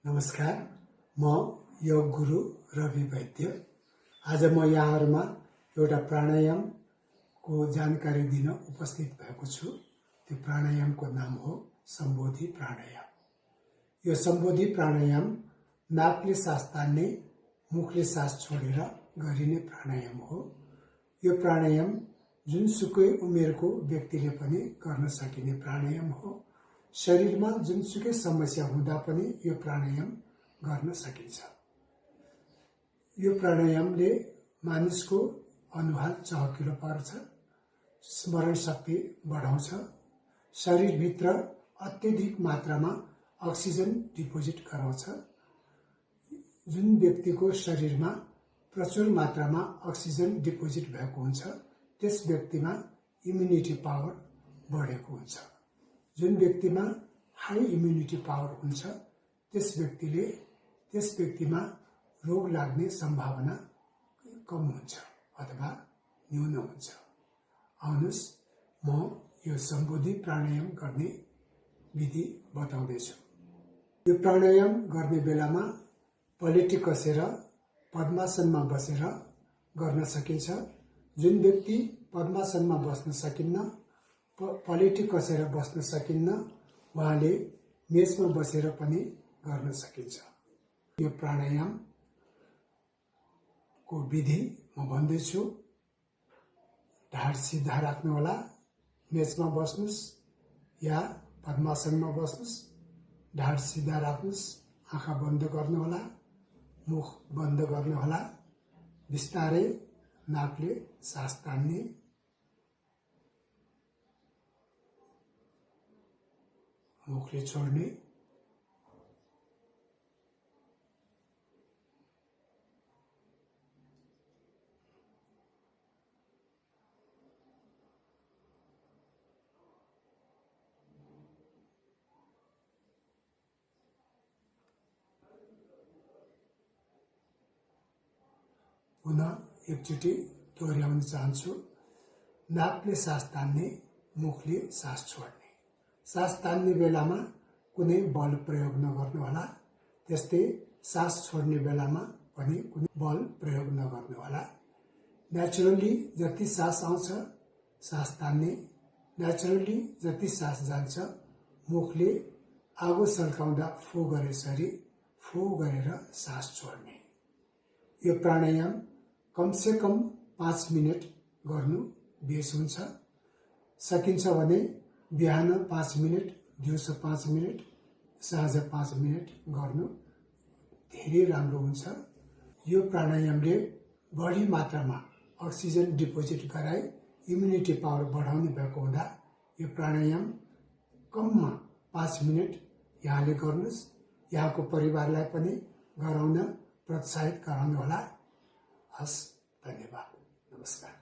नमस्कार, म योग गुरु रवि वैद्य। आज म यहाँहरुमा एउटा प्राणायामको जानकारी दिन उपस्थित भएको छु। त्यो प्राणायामको नाम हो सम्बोधि प्राणायाम। यो सम्बोधि प्राणायाम नाकले सास तान्ने, मुखले सास छोडेर गरिने प्राणायाम हो। यो प्राणायाम जुनसुकै उमेरको व्यक्तिले पनि गर्न सकिने प्राणायाम हो। शरीरमा जुनसुकै समस्या हुँदा पनि यो प्राणायाम गर्न सकिन्छ। यो प्राणायामले मानिसको अनुहार चहकिलो पार्छ, स्मरण शक्ति बढाउँछ, शरीरभित्र अत्यधिक मात्रामा अक्सिजन डिपोजिट गराउँछ। जुन व्यक्तिको शरीरमा प्रचुर मात्रामा अक्सिजन डिपोजिट भएको हुन्छ त्यस व्यक्तिमा इम्युनिटी पावर बढेको हुन्छ। जुन व्यक्तिमा हाई इम्युनिटी पावर हुन्छ त्यस व्यक्तिमा रोग लाग्ने सम्भावना कम हुन्छ अथवा न्यून हुन्छ। आउनुस् म यो सम्बोधि प्राणायाम गर्ने विधि बताउँदैछु। यो प्राणायाम गर्ने बेलामा पलेटी कसेर पद्मासनमा बसेर गर्न सकिन्छ। जुन व्यक्ति पद्मासनमा बस्न सकिन्न, पलेटी कसेर बस्न सकिन्न, उहाँले मेचमा बसेर पनि गर्न सकिन्छ। यो प्राणायामको विधि म भन्दैछु। ढाड सिधा राख्नुहोला, मेचमा बस्नुस् या पद्मासनमा बस्नुस्। ढाड सिधा राख्नुस्, आँखा बन्द गर्नुहोला, मुख बन्द गर्नुहोला। बिस्तारै नाकले सास तान्ने, मुखले छोड्ने। पुनः एकचोटि दोहोऱ्याउन चाहन्छु। नाकले सास तान्ने, मुखले सास छोड्ने। सास तान्ने बेलामा कुनै बल प्रयोग नगर्नुहोला। त्यस्तै सास छोड्ने बेलामा पनि कुनै बल प्रयोग नगर्नुहोला। नेचुरली जति सास आउँछ सास तान्ने, नेचुरली जति सास जान्छ मुखले आगो सल्काउँदा फू गरेसरी फू गरेर सास छोड्ने। यो प्राणायाम कमसे कम 5 मिनट गर्नु बेस हुन्छ। सकिन्छ भने बिहान 5 मिनट, दिउँसो 5 मिनट, साँझ 5 मिनट गर्नु धेरै राम्रो हुन्छ। यो प्राणायामले बढी मात्रामा अक्सिजन डिपोजिट गराई इम्युनिटी पावर बढाउने भएको हुँदा यो प्राणायाम कममा 5 मिनट यहाँले गर्नुस्। यहाँको परिवारलाई पनि गराउन प्रोत्साहित गराउनुहोला। हस्, धन्यवाद, नमस्कार।